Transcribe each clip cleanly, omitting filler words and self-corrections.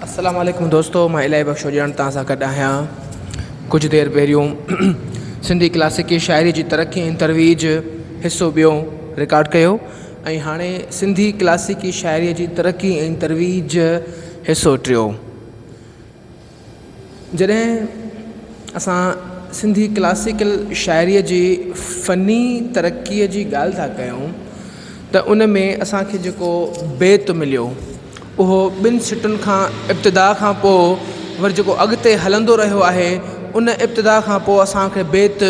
السلام عليڪم دوستو مان الاهي بخش هجڻ توهان سان گڏ آهيان ڪجهه دير پهريون سنڌي ڪلاسيڪي شاعري جي ترقي ۽ ترويج حصو ٻيو رڪارڊ ڪيو ۽ هاڻي سنڌي ڪلاسيڪي شاعري جي ترقي ۽ ترويج حصو ٽيو جڏهن اسان سنڌي ڪلاسيڪل شاعريء جي فني ترقيء جي ڳالهه ٿا ڪيون ته ان ۾ اسان کي جيڪو بيت مليو اهو ٻن سٽن کان ابتدا کان پوء وري جيڪو اڳتي هلندو رهيو آهي ان ابتدا کان پوء اسان کي بيت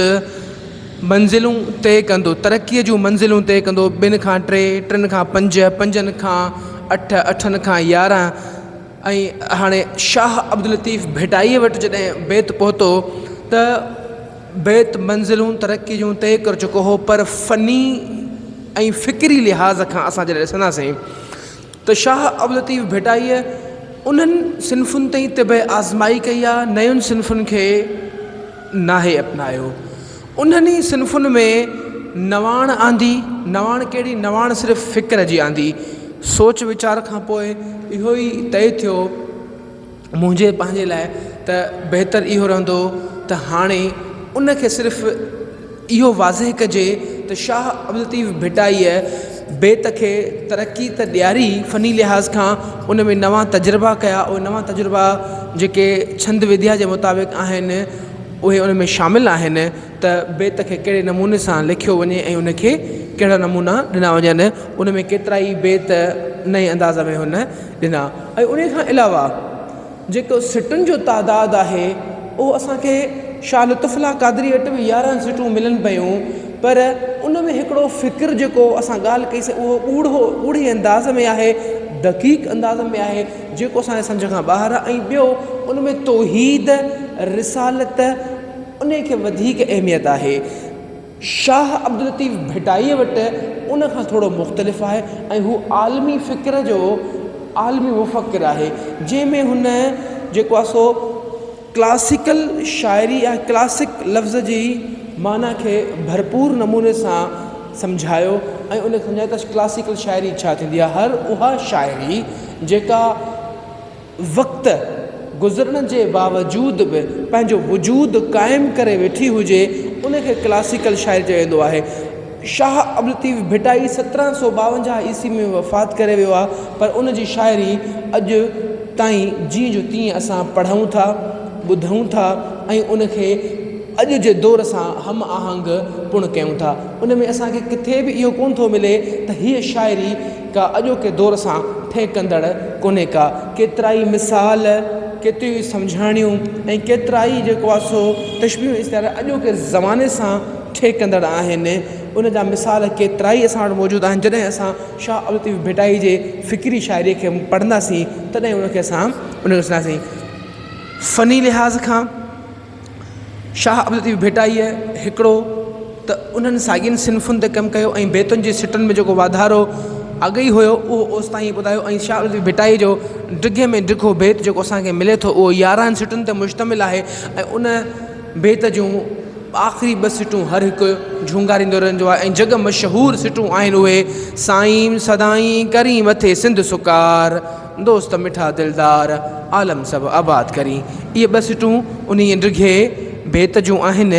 منزلون طئي ڪندو ترقيء جون منزلون طئي ڪندو ٻن کان ٽي، ٽن کان پنج، پنجن کان اٺ، اٺن کان 11 ۽ هاڻي شاهه عبداللطيف ڀٽائيء وٽ جڏهن بيت پهتو ته بيت منزلون ترقيء جون طئي ڪري چڪو هو پر فني ۽ فڪري لحاظ کان اسان جڏهن ڏسنداسين ته شاهه عبداللطيف ڀٽائيء انهن صنفن تي ئي طبع آزمائي ڪئي آهي، نين صنفن کي ناهي اپنايو. انهن ئي صنفن ۾ نواڻ آندي، نواڻ ڪهڙي؟ نواڻ صرف فڪر جي آندي. سوچ ويچار کان پوء اهو ئي طئي ٿيو منهنجي پنهنجي لاء ته بهتر اهو رهندو ته هاڻي ان کي صرف اهو واضح ڪجي ته شاهه عبداللطيف ڀٽائيء بيت کي ترقي ته ڏياري فني لحاظ کان ان ۾ نوان تجربا ڪيا اهي نوان تجربا جيڪي ڇند وديا جي مطابق آهن اهي ان ۾ شامل آهن ته بيت کي ڪهڙي نموني سان لکيو وڃي ۽ ان کي ڪهڙا نمونا ڏنا وڃن ان ۾ ڪيترائي بيت نئين انداز ۾ هن ڏنا ۽ ان کان علاوه جيڪو سٽن جو تعداد آهي اهو اسان کي شاهه لطف الله قادري وٽ به 11 سٽون ملن پيون پر ان ۾ هڪڙو فڪر جيڪو اسان ڳالهه ڪئي سي اهو ڳوڙهو ڳوڙهي انداز ۾ آهي دقيق انداز ۾ آهي جيڪو اسان جي سمجهه کان ٻاهر آهي ۽ ٻيو ان ۾ توحيد رسالت ان کي وڌيڪ اهميت آهي. شاهه عبداللطيف ڀٽائيء وٽ ان کان ٿورو مختلف آهي ۽ هو عالمي فڪر جو عالمي مفڪر آهي جنهن ۾ هن جيڪو آهي سو ڪلاسيڪل شاعري يا ڪلاسڪ لفظ جي معنيٰ کي ڀرپور نموني سان سمجهايو ۽ ان کي سمجهايو ته ڪلاسيڪل شاعري ڇا ٿيندي آهي هر اها شاعري جيڪا وقت گذرڻ جي باوجود به پنهنجو وجود قائم ڪري ويٺي هجي ان کي ڪلاسيڪل شاعري چيو ويندو آهي. شاهه عبداللطيف ڀٽائي 1752 عيسوي ۾ وفات ڪري ويو آهي پر ان جي شاعري اڄ تائين جيئن جو تيئن اسان پڙهون ٿا، ٻڌون ٿا ۽ ان کي اڄ جي دور سان هم آهنگ پڻ ڪيون ٿا. ان ۾ اسان کي ڪٿي به اهو ڪونه ٿو ملي ته هيء شاعري ڪا اڄوڪي دور سان ٺهڪندڙ ڪونهي ڪا. ڪيترائي مثال، ڪيتريون ئي سمجهاڻيون ۽ ڪيترائي جيڪو آهي سو تشبيهون استعارا اڄوڪي زماني سان ٺهڪندڙ آهن. ان جا مثال ڪيترائي اسان وٽ موجود آهن. جڏهن اسان شاهه عبداللطيف ڀٽائي جي فڪري شاعريء کي پڙهنداسين تڏهن ان کي اسان ان کي ڏسنداسين. فني لحاظ کان شاهه عبداللطيف ڀٽائيء هڪڙو ته انهن ساڳين صنفن تي ڪم ڪيو ۽ بيتن جي سٽن ۾ جيڪو واڌارو اڳ ئي هيو اهو اوستائين ٻڌايو ۽ شاهه عبداللطيف ڀٽائيء جو ڊگهي ۾ ڊگهو بيت جيڪو اسان کي ملي ٿو اهو 11 سٽن تي مشتمل آهي ۽ ان بيت جون آخري ٻه سٽون هر هڪ جهونگاريندو رهندو آهي ۽ جڳ مشهور سٽون آهن اهي سائين سدائين ڪرين مٿي سنڌ سڪار. دوست مٺا دلدار، عالم سڀ آباد ڪرين. اهي ٻه سٽون انهيء ڊگهي بيت جون آهن،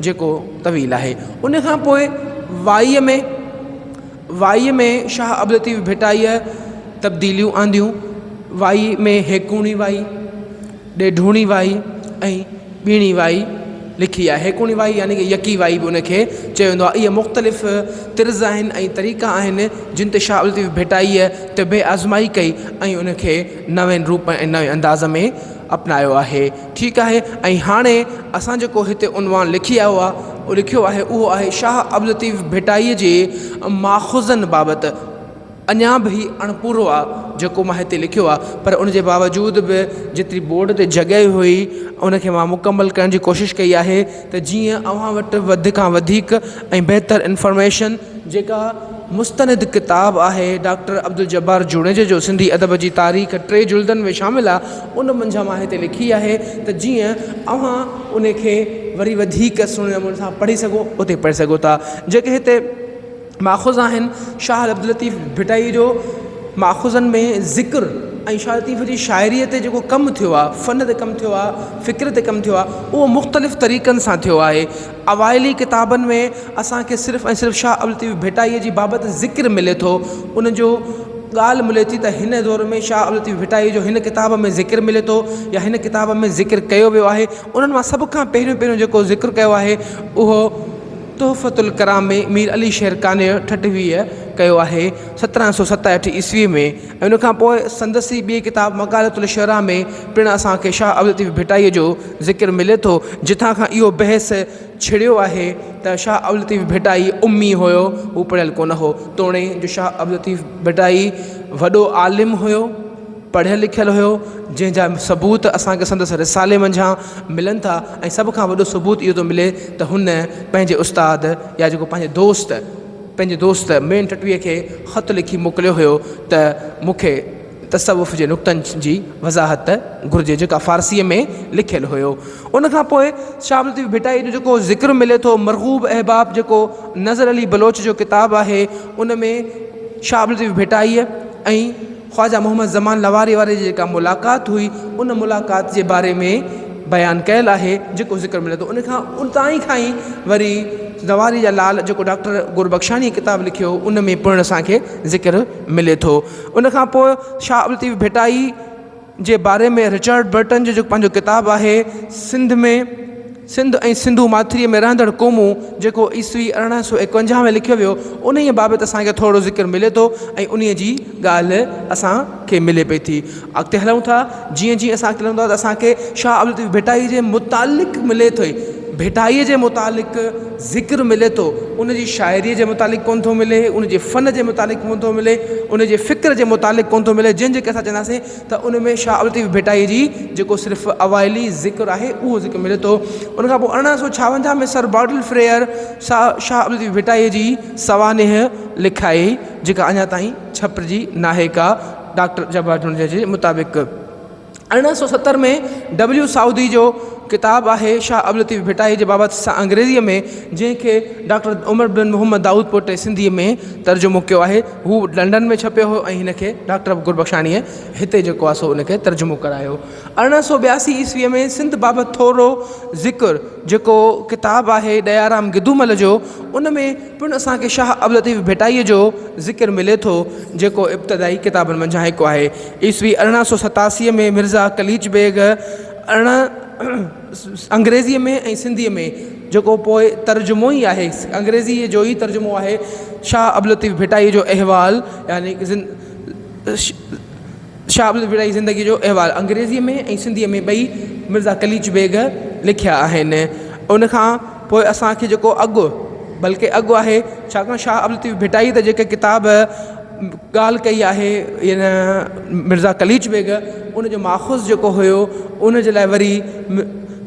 جيڪو طويل آهي. ان کان پوء وائيء ۾ وائيء ۾ شاهه عبداللطيف ڀٽائيء تبديليون آنديون. وائيء ۾ هيڪوڻي وائي، ڏيڍوڻي وائي ۽ ٻيڻي وائي لکي آهي. هيڪوڻي وائي يعني ڪه يڪي وائي به ان کي چيو ويندو آهي. اهي مختلف طرز آهن ۽ طريقا آهن جن تي شاهه عبداللطيف ڀٽائيء طبع آزمائي ڪئي ۽ ان کي نوين روپ ۽ نوين انداز ۾ اپنايو آهي. ٺيڪ آهي ۽ هاڻي اسان جيڪو هتي عنوان لکي آيو آهي لکيو آهي اهو آهي شاهه عبداللطيف ڀٽائيء جي ماخذن بابت. اڃا به هي اڻپورو آ جيڪو مان هتي لکيو آ پر ان جي باوجود به جيتري بورڊ تي جڳهه هئي ان کي مان مڪمل ڪرڻ جي ڪوشش ڪئي آهي ته جيئن اوهان وٽ وڌ کان وڌيڪ ۽ بهتر انفارميشن جيڪا مستند ڪتاب آهي ڊاڪٽر عبدالجبار جوڻيجي جو سنڌي ادب جي تاريخ ٽي جلدن ۾ شامل آ ان منجهان مان هتي لکي آهي ته جيئن اوهان ان کي وري وڌيڪ سهڻي نموني سان پڙهي سگهو اتي پڙهي سگهو ٿا جيڪي هتي ماخذ آهن، شاهه عبداللطيف ڀٽائيء جو ماخذن ۾ ذڪر ۽ شاهه لطيف جي شاعريء تي جيڪو ڪم ٿيو آهي، فن تي ڪم ٿيو آهي، فڪر تي ڪم ٿيو آهي، اهو مختلف طريقن سان ٿيو آهي. اوائلي ڪتابن ۾ اسان کي صرف ۽ صرف شاهه عبداللطيف ڀٽائيء جي بابت ذڪر ملي ٿو، ان جو ڳالهه ملي ٿي ته هن دور ۾ شاهه عبداللطيف ڀٽائيء جو هن ڪتاب ۾ ذڪر ملي ٿو يا هن ڪتاب ۾ ذڪر ڪيو ويو آهي. انهن مان سڀ کان پهريون پهريون جيڪو ذڪر ڪيو آهي، اهو تحفة الڪرام ۾ مير علي شير قانع ٺٽويء ڪيو آهي، 1767 عيسويء ۾. ۽ ان کان پوء سندس ئي ٻئي ڪتاب مقالة الشعراء ۾ پڻ اسان کي شاهه عبداللطيف ڀٽائيء جو ذڪر ملي ٿو، جتان کان اهو بحث ڇڙيو آهي ته شاهه عبداللطيف ڀٽائي امي هيو، هو پڙهيل ڪونه هو. توڻي جو شاهه عبداللطيف ڀٽائي وڏو عالم هيو، پڙهيل لکيل هيو، جنهن جا ثبوت اسان کي سندس رسالي منجهان ملن ٿا ۽ سڀ کان وڏو ثبوت اهو ٿو ملي ته هن پنهنجي استاد يا جيڪو پنهنجي دوست، پنهنجي دوست مين ٺٽويء کي خط لکي موڪليو هيو ته مون کي تصوف جي نڪتن جي وضاحت گهرجي جيڪا فارسيء ۾ لکيل هيو. ان کان پوء شاهه عبداللطيف ڀٽائيء جو جيڪو ذڪر ملي ٿو مرغوب احباب جيڪو نظر علي بلوچ جو ڪتاب آهي ان ۾ شاهه عبداللطيف ڀٽائيء ۽ خواجه محمد زمان لواري واري جي جيڪا ملاقات هئي ان ملاقات جي باري ۾ بيان ڪيل آهي جيڪو ذڪر ملي ٿو ان کان اتان ئي کان ئي وري لواري جا لال جيڪو ڊاڪٽر گربخشاڻي ڪتاب لکيو ان ۾ پڻ اسان کي ذڪر ملي ٿو ان کان پوء شاهه عبداللطيف ڀٽائي جي باري ۾ رچرڊ برٽن جو جيڪو پنهنجو ڪتاب آهي سنڌ ۾ سنڌ ۽ سنڌو ماٿريء ۾ رهندڙ قومون جيڪو عيسوي 1851 ۾ لکيو ويو، انهيء بابت اسان کي ٿورو ذڪر ملي ٿو ۽ انهيء جي ڳالهه اسان کي ملي پئي ٿي. اڳتي هلون ٿا، جيئن جيئن اسان اڳتي هلون ٿا ته اسان کي شاهه عبداللطيف ڀٽائيء جي متعلق ملي ٿو، ڀٽائيء جي متعلق ذڪر ملي ٿو، ان جي شاعريء جي متعلق ڪونه ٿو ملي، ان جي فن جي متعلق ڪونه ٿو ملي، ان جي فڪر جي متعلق ڪونه ٿو ملي، جنهن جي ڪري اسان چونداسين ته ان ۾ شاهه عبداللطيف ڀٽائيء جي جيڪو صرف اوائلي ذڪر آهي اهو ذڪر ملي ٿو. ان کان پوء 1856 ۾ سر بارٽل فريئر شاهه عبداللطيف ڀٽائيء جي سوانح لکائي جيڪا اڃا تائين ڇپجي ناهي ڪا ڊاڪٽر جبار جوڻيجي جي مطابق 1870 ۾ ڊبليو سائودي جو ڪتاب آهي شاهه عبداللطيف ڀٽائيء جي بابت انگريزيء ۾ جنهن کي ڊاڪٽر عمر بن محمد دائود پوٽي سنڌيء ۾ ترجمو ڪيو آهي. هو لنڊن ۾ ڇپيو هو ۽ هن کي ڊاڪٽر گربخشاڻيء هتي جيڪو آهي سو ان کي ترجمو ڪرايو. 1882 عيسويء ۾ سنڌ بابت ٿورو ذڪر جيڪو ڪتاب آهي ڏيارام گدومل جو ان ۾ پڻ اسان کي شاهه عبداللطيف ڀٽائيء جو ذڪر ملي ٿو جيڪو ابتدائي ڪتابن منجهان هڪ آهي. عيسوي 1887 ۾ مرزا قليچ بيگ 18 انگريزيء ۾ ۽ سنڌيء ۾ جيڪو پوء ترجمو ئي آهي، انگريزيء جو ئي ترجمو آهي، شاهه عبداللطيف ڀٽائيء جو احوال يعني شاهه عبداللطيف ڀٽائيء جي زندگيء جو احوال انگريزيء ۾ ۽ سنڌيء ۾ ٻئي مرزا قليچ بيگ لکيا آهن. ان کان پوء اسان کي جيڪو اڳ بلڪه اڳ آهي، ڇاڪاڻ شاهه عبداللطيف ڀٽائيء تي جيڪي ڪتاب ڳالهه ڪئي آهي ان مرزا قليچ بيگ ان جو ماخذ جيڪو هيو ان جي لاء وري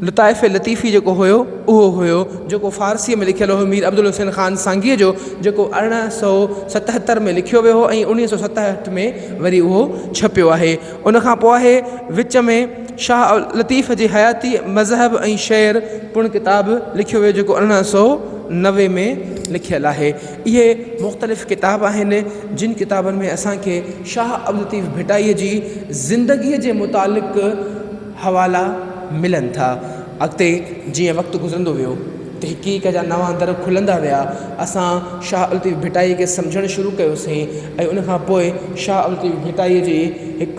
لطائف لطيفي جيڪو هيو اهو هيو جيڪو فارسيء ۾ لکيل هيو مير عبدالحسين خان سانگيء جو جيڪو 1877 ۾ لکيو ويو هو ۽ 1967 ۾ وري اهو ڇپيو آهي ان کان پوء آهي وچ ۾ شاهه لطيف جي حياتي مذهب ۽ شعر پڻ ڪتاب لکيو ويو جيڪو 1890 ۾ لکيل آهي. اهي مختلف ڪتاب آهن، جن ڪتابن ۾ اسان کي شاهه عبداللطيف ڀٽائيء جي زندگيء جي متعلق حوالا ملن ٿا. اڳتي جيئن وقت گذرندو ويو، تحقيق جا نوان در کلندا ويا، اسان شاهه عبداللطيف ڀٽائيء کي سمجهڻ شروع ڪيوسين ۽ ان کان پوء شاهه عبداللطيف ڀٽائيء جي هڪ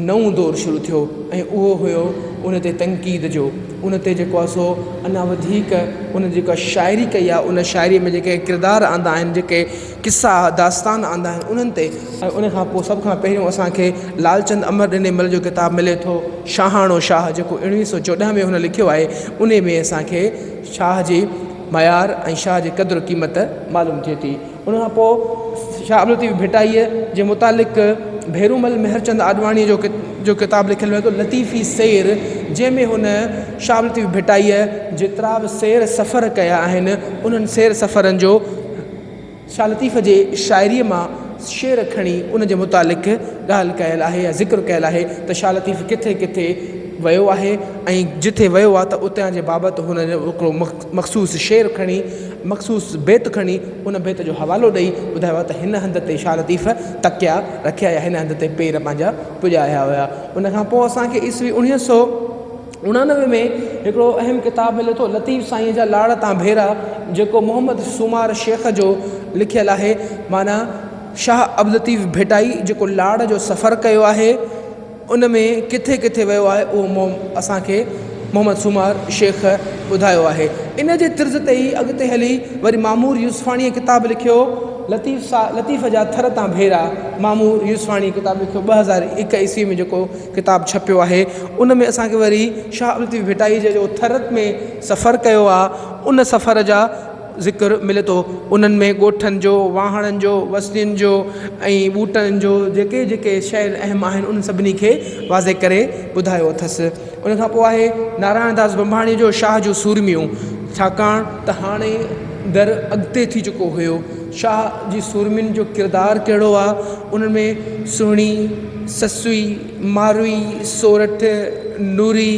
نئون دور شروع ٿيو ۽ اهو هيو ان تي تنقيد جو، ان تي جيڪو آهي سو اڃا وڌيڪ ان جيڪا شاعري ڪئي آهي ان شاعريء ۾ جيڪي ڪردار آندا آهن جيڪي قصا داستان آندا آهن انهن تي ۽ ان کان پوء سڀ کان پهريون اسان کي لالچند امر ڏني مل جو ڪتاب ملي ٿو شاهاڻو شاهه جيڪو 1914 ۾ هن لکيو آهي انهي ۾ اسان کي شاهه جي معيار ۽ شاهه جي قدر قيمت معلوم ٿئي ٿي. ان کان پوء شاهه عبداللطيف ڀٽائيء جي متعلق ڀيرومل مهرچند آڏواڻيء جو جو ڪتاب لکيل ملي ٿو لطيفي سير جنهن ۾ هن شاهه عبداللطيف ڀٽائيء جيترا به سير سفر ڪيا آهن انهن سير سفرن جو شاهه لطيف جي شاعريء مان شعر کڻي ان جي متعلق ڳالهه ڪيل آهي يا ذڪر ڪيل آهي ته شاهه لطيف ڪٿي ڪٿي ويو آهي ۽ جتي ويو آهي ته اتان جي بابت هن جو هڪڙو مخصوص شعر کڻي مخصوص بيت کڻي ان بيت جو حوالو ڏئي ٻڌايو آهي ته هن هنڌ تي شاهه لطيف تڪيا رکيا يا هن هنڌ تي پير پنهنجا پڄايا هيا. ان کان پوء اسان کي عيسوي اڻويهه سو اڻانوي ۾ هڪڙو اهم ڪتاب ملي ٿو لطيف سائينء جا لاڙ تان ڀيرا جيڪو محمد سومار شيخ جو لکيل آهي معنيٰ شاهه عبداللطيف ڀٽائي جيڪو لاڙ جو سفر ڪيو آهي ان ۾ ڪٿي ڪٿي ويو آهي اهو اسان کي محمد سومار شيخ ٻڌايو آهي. ان جي طرز تي ئي اڳتي هلي وري معمور يوسفاڻيء ڪتاب لکيو لطيف سا لطيف جا ٿر تان ڀيرا معمور يوسفاڻيء ڪتاب لکيو 2001 عيسوي ۾ جيڪو ڪتاب ڇپيو آهي ان ۾ اسان کي وري شاهه عبداللطيف ڀٽائي جي جو ٿر ۾ سفر ڪيو آهي ان سفر جا ذڪر ملي ٿو. انهن ۾ ڳوٺن جو، واهڻن جو، وستين جو ۽ ٻوٽن جو جيڪي جيڪي شيون اهم آهن انهن سڀني کي واضح ڪري ٻڌايو اٿس. ان کان پوء آهي نارائڻ داس ڀنڀاڻيء جو شاهه جون سورميون. ڇاڪاڻ ته هاڻي در اڳتي ٿي چڪو هيو. شاهه جي سورمين جو ڪردار ڪهڙو آ، انهن ۾ سهڻي، سسئي، ماروي، سورٺ، نوري،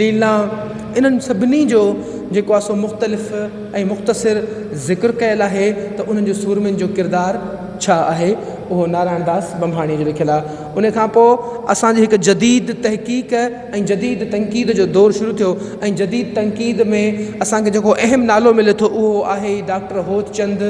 ليلان انهن سڀني جو جيڪو آهي سو مختلف ۽ مختصر ذڪر ڪيل آهي ته انهن جو سورمين جو ڪردار ڇا آهي اهو نارائڻ داس ٻنڀاڻيء جو لکيل آهي. ان کان پوء اسان جي هڪ جديد تحقيق ۽ جديد تنقيد جو دور شروع ٿيو ۽ جديد تنقيد ۾ اسان کي جيڪو اهم نالو ملي ٿو اهو آهي ڊاڪٽر هوتچند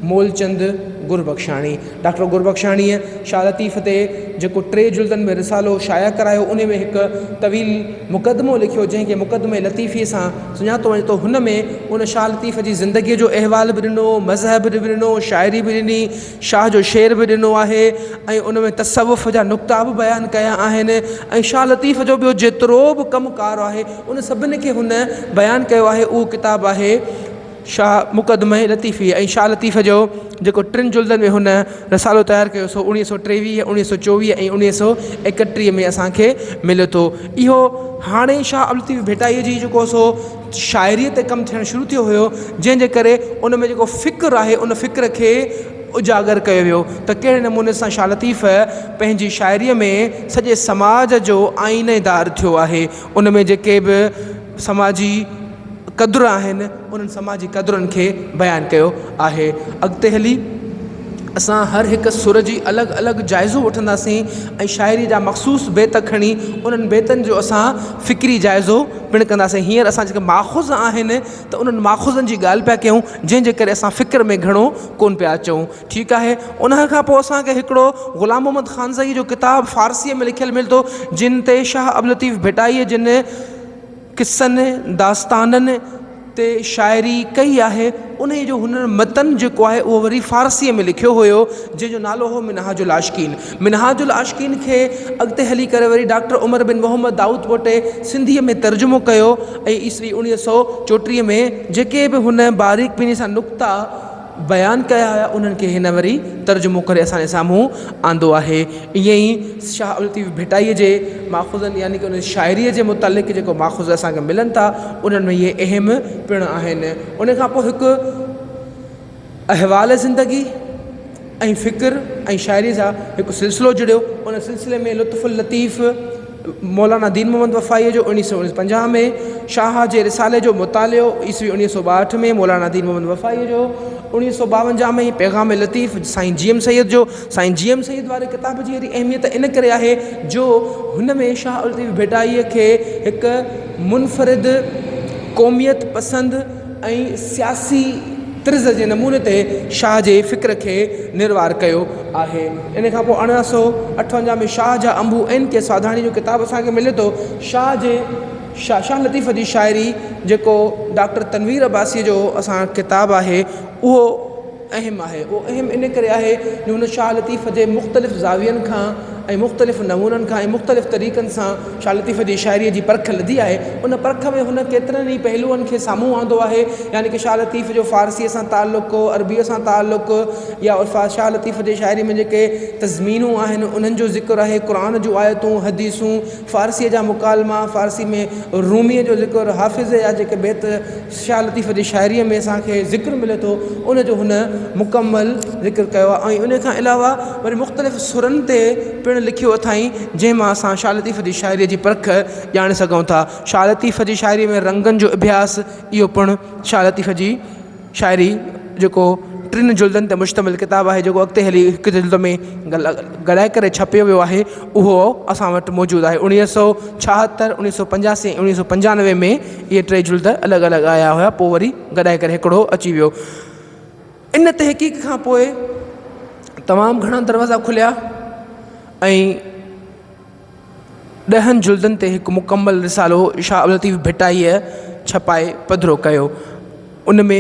مولچند گربخشاڻي. ڊاڪٽر گربخشاڻيء شاهه لطيف تي جيڪو ٽي جلدن ۾ رسالو شايع ڪرايو، انهي ۾ هڪ طويل مقدمو لکيو، جنهن کي مقدمه لطيفيء سان سڃاتو وڃي ٿو. هن ۾ ان شاهه لطيف جي زندگيء جو احوال به ڏنو، مذهب به ڏنو، شاعري به ڏني، شاهه جو شعر به ڏنو آهي ۽ ان ۾ تصوف جا نقطا به بيان ڪيا آهن ۽ شاهه لطيف جو ٻيو جيترو به ڪم ڪار آهي، ان سڀني کي هن بيان ڪيو آهي. اهو ڪتاب آهي. شاهه مقدمه لطيفي ۽ شاهه لطيف جو جيڪو ٽن جلدن ۾ هن رسالو تيار ڪيو سو اوڻيهه سو ٽيويهه، اوڻيهه سو چوويهه ۽ اوڻيهه سو ايڪٽيهه ۾ اسان کي ملي ٿو. اهو هاڻي شاهه عبداللطيف ڀٽائيء جي جيڪو سو شاعريء تي ڪم ٿيڻ شروع ٿيو هيو جنهن جي ڪري ان ۾ جيڪو فڪر آهي ان فڪر کي اجاگر ڪيو ويو ته ڪهڙي نموني سان شاهه لطيف پنهنجي شاعريء ۾ سڄي سماج جو آئينه دار ٿيو آهي ان ۾ جيڪي به سماجي قدر آهن انهن سماجي قدرن کي بيان ڪيو آهي. اڳتي هلي اسان هر هڪ سر جي الڳ الڳ جائزو وٺنداسين ۽ شاعري جا مخصوص بيت کڻي انهن بيتن جو اسان فڪري جائزو پڻ ڪنداسين. هينئر اسان جيڪي ماخذ آهن ته انهن ماخذن جي ڳالهه پيا ڪيون جنهن جي ڪري اسان فڪر ۾ گهڻو ڪونه پيا اچون. ٺيڪ آهي. ان کان پوء اسان کي هڪڙو غلام محمد خانزئي جو ڪتاب فارسيء ۾ لکيل ملي ٿو جن تي شاهه عبداللطيف ڀٽائيء جن قصن، داستانن تي شاعري ڪئي آهي، انهيء جو هن متن جيڪو آهي اهو وري فارسيء ۾ لکيو هيو، جنهن جو نالو هو منهاج العاشقين. منهاج العاشقين کي اڳتي هلي ڪري وري ڊاڪٽر عمر بن محمد دائود پوٽي سنڌيء ۾ ترجمو ڪيو ۽ عيسوي 1934 ۾ جيڪي به هن باريڪ بيني سان نقطا بيان ڪيا هيا انهن کي هن وري ترجمو ڪري اسان جي سامهون آندو آهي. ائين ئي شاهه عبداللطيف ڀٽائيء جي ماخذن يعني ڪه ان جي شاعريء جي متعلق جيڪو ماخذ اسان کي ملن ٿا انهن ۾ اهي اهم پڻ آهن. ان کان پوء هڪ احوال زندگي ۽ فڪر ۽ شاعريء جا هڪ سلسلو جڙيو ان سلسلي ۾ لطف اللطيف، مولانا دين محمد وفائيء جو 1950 ۾، شاهه جي رسالي جو مطالعو عيسوي 1962 ۾، مولانا دين محمد وفائيء جو 1952 ۾، پيغام لطيف سائين جي ايم سيد جو، سائين جي ايم سيد واري ڪتاب جي اهڙي اهميت ان ڪري آهي جو هن ۾ شاهه لطيف ڀٽائيء کي هڪ منفرد قوميت پسند ۽ سياسي طرز جي نموني تي شاهه جي فڪر کي نروار ڪيو آهي. ان کان پوء 1858 ۾ شاهه جا انبو اين ڪي ساڌاڻي جو ڪتاب اسان کي ملي ٿو. شاهه جي شاهه لطيف جي شاعري جيڪو ڊاڪٽر تنوير عباسيء جو اسان وٽ ڪتاب آهي اهو اهم آهي. اهو اهم ان ڪري آهي جو هن شاهه لطيف جي مختلف زاوين کان ۽ مختلف نمونن کان ۽ مختلف طريقن سان شاهه لطيف جي شاعريء جي پرک لڌي آهي. ان پرک ۾ هن ڪيترن ئي پهلوئن کي سامهون آندو آهي، يعني ڪه شاهه لطيف جو فارسيء سان تعلق، عربيء سان تعلق يا شاهه لطيف جي شاعريء ۾ جيڪي تضمينون آهن، انهن جو ذڪر آهي، قرآن جون آيتون، حديثون، فارسيء جا مڪالما، فارسي ۾ روميء جو ذڪر، حافظ جا جيڪي بيت شاهه لطيف جي شاعريء ۾ اسان کي ذڪر ملي ٿو، ان جو هن مڪمل ذڪر ڪيو آهي ۽ ان کان علاوه وري مختلف سرن تي پڻ پڻ لکيو اٿائين، جنهن مان اسان شاهه لطيف جي شاعريء جي پرک ڄاڻي سگهون ٿا. شاهه لطيف جي شاعريء ۾ رنگن جو اڀياس، اهو پڻ شاهه لطيف جي شاعري جيڪو ٽن جلدن تي مشتمل ڪتاب آهي، جيڪو اڳتي هلي هڪ جلد ۾ گڏائي ڪري ڇپيو ويو آهي، اهو اسان وٽ موجود آهي. اڻويهه سو ڇاهتر، اڻويهه سو پنجاسي ۽ اڻويهه سو پنجانوي ۾ اهي ٽي جلد الڳ الڳ آيا هيا، پوء وري گڏائي ڪري هڪڙو اچي ويو. ان تحقيق کان پوء تمام گهڻا دروازا کليا ۽ ڏهن جلدن تي هڪ مڪمل رسالو شاهه عبداللطيف ڀٽائيء ڇپائي پڌرو ڪيو. ان ۾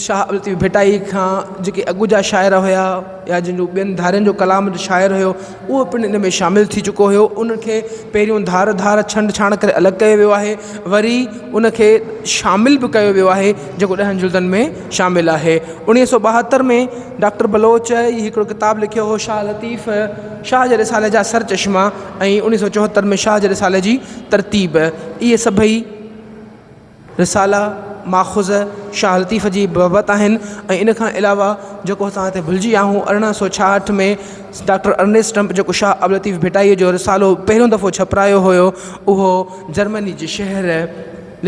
شاهه عبداللطيف ڀٽائي کان جيڪي اڳ جا شاعر هيا يا جن جو ٻين ڌارين جو ڪلام جو شاعر هيو اهو پڻ ان ۾ شامل ٿي چڪو هيو. ان کي پهريون ڌار ڌار ڇنڊ ڇاڻ ڪري الڳ ڪيو ويو آهي. وري ان کي شامل به ڪيو ويو آهي جيڪو ڏهن جلدن ۾ شامل آهي. اڻويهه سو ٻاهتر ۾ ڊاڪٽر بلوچ ئي هڪڙو ڪتاب لکيو هو شاهه لطيف شاهه جي رسالي جا سرچشما ۽ اڻويهه سو چوهتر ۾ شاهه جي رسالي جي ترتيب. اهي سڀئي رسالا ماخذ شاهه لطيف جي بابت آهن ۽ ان کان علاوه جيڪو اسان هتي ڀلجي ويا آهيون 1866 ۾ ڊاڪٽر ارنيسٽ ٽرمپ جيڪو شاهه عبداللطيف ڀٽائيء جو رسالو پهريون دفعو ڇپرايو هيو اهو جرمني جي شهر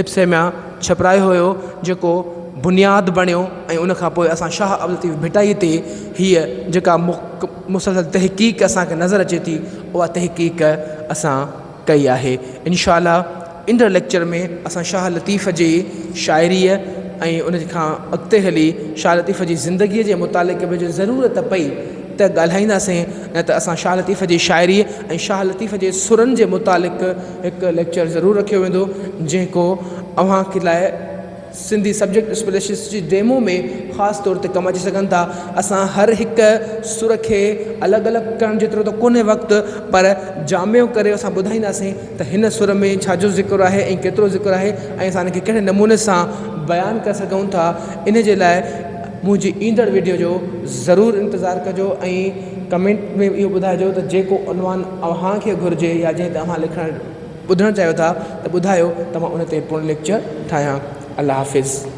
لپسي مان ڇپرايو هيو جيڪو بنياد بڻيو ۽ ان کان پوء اسان شاهه عبداللطيف ڀٽائيء تي هيء جيڪا مسلسل تحقيق اسان کي نظر اچي ٿي اها تحقيق اسان ڪئي آهي. انشاء الله ايندڙ ليڪچر ۾ اسان شاهه لطيف جي شاعريء ۽ ان کان اڳتي هلي شاهه لطيف جي زندگيء جي متعلق به جي ضرورت پئي ته ڳالهائينداسين نه ته اسان شاهه لطيف جي شاعريء ۽ شاهه لطيف جي سرن جي متعلق هڪ ليڪچر ضرور رکيو ويندو جنهن ڪو اوهان کي لاء سنڌي سبجيڪٽ اسپيشلسٽ جي ڊيمو ۾ خاص طور تي ڪم اچي سگهن ٿا. اسان هر هڪ سر کي الڳ الڳ ڪرڻ جيترو ته ڪونهي وقت پر جامع ڪري اسان ٻڌائينداسين ته هن سر ۾ ڇا جو ذڪر آهي ۽ ڪيترو ذڪر آهي ۽ اسان ان کي ڪهڙي نموني سان بيان ڪري سگهون ٿا ان جي لاء منهنجي ايندڙ وڊيو جو ضرور انتظار ڪجو ۽ ڪمينٽ ۾ اهو ٻڌائجو ته جيڪو عنوان اوهان کي گهرجي يا جنهن تي اوهان لکڻ ٻڌڻ چاهيو ٿا ته ٻڌايو ته مان ان تي پڻ ليڪچر ٺاهيان. الله حافظ.